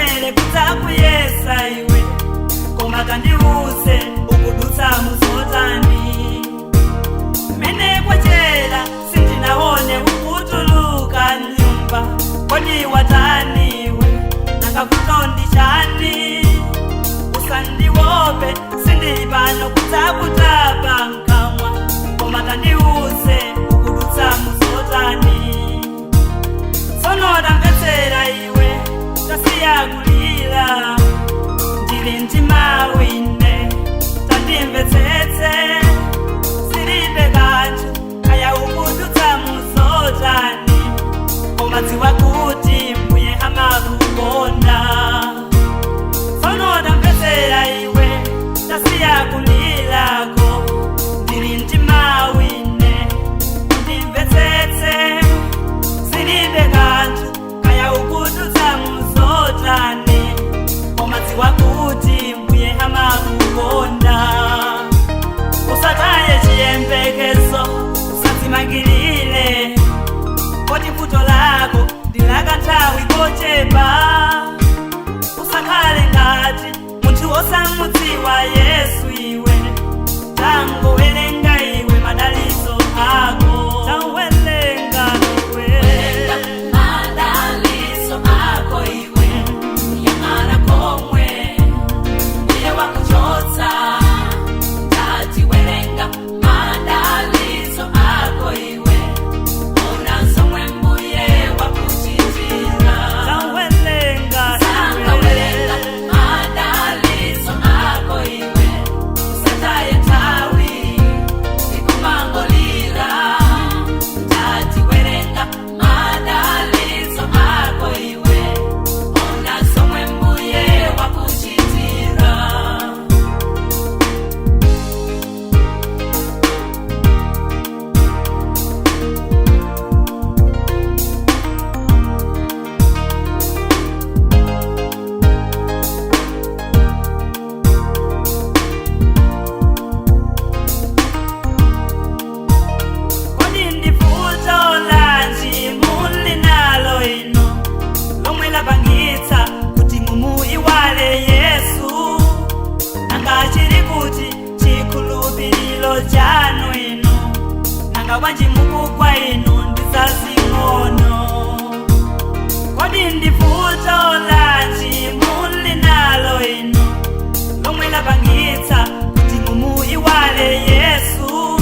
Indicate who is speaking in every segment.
Speaker 1: Sindinabwere kudzakuyesa iwe, koma tandiuze ukudutsa muzotani. Mene kwachera sindinaone ukutuluka nyumba, kodi wataniwe nanga kutondi chani? Usandiope, sindili pano kudzakutapa mkamwa, koma tandiuze ukudutsa muzotani. Tsono tamvetsera iwe, tasiya kulira, ndili ndi mawu ine, tandimvetsetse. Zilibe kanthu kaya ukudutsa muzotani, koma dziwa kuti mbuye amakukonda. Tsono tamvetsera iwe, tasiya kulirako, ndili ndi mawu ine, ndimvetsetse. Zilibe kanthu kaya ukudutsa muzotani, koma dziwa kuti mbuye amakukonda. Usataye chiyembekezo, usadzimangirire, koti vuto lako ndilakanthawi kochepa. Usakhale ngati munthu wosamudziwa Yesu iwe, tangowerenga iwe madalitso ako, tawerenga iwe
Speaker 2: Madalitso ako iwe, yang'ana komwe mbuye wakuchotsa. Ndati werenga madalitso ako iwe, ona zomwe mbuye wakuchitira.
Speaker 1: Tawerenga.
Speaker 2: Sanga werenga madalitso ako iwe, usataye nthawi ikumangolira. Ndati werenga madalitso ako iwe, ona zomwe mbuye wakuchitira.
Speaker 1: Kodi ndi vuto lanji muli nalo ino lomwe lapangitsa kuti mumuiwale Yesu? Nanga chili kuti chikhulupiriro chanu ino? Nanga bwanji mukugwa inu ndi zazing'ono? Kodi ndi vuto lanji muli nalo ino lomwe lapangitsa kuti mumuiwale Yesu?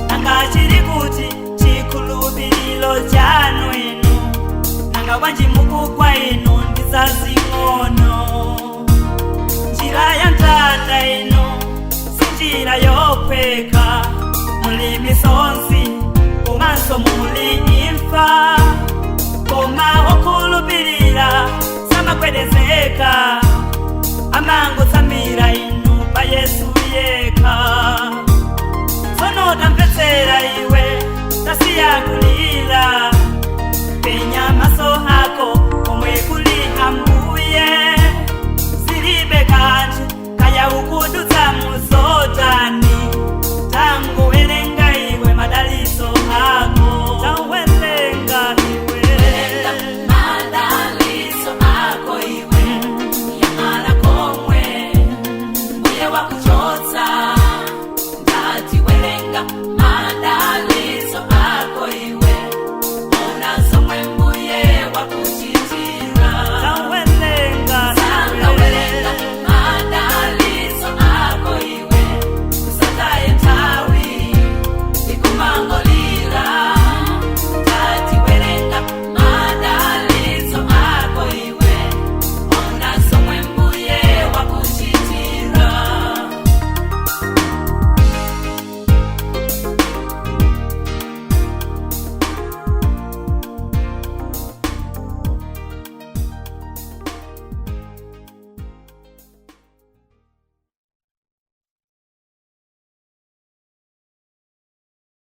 Speaker 1: Nanga chili kuti chikhulupiriro chanu inu? Nanga bwanji mukugwa inu ndi zazing'ono? Njira ya mtanda ino si njira yophweka, muli misozi komanso muli imfa, koma okhulupirira samagwedezeka, amangotsamira inu pa Yesu yekha. Tsono tamvetsera iwe, tasiya kulira, penya maso.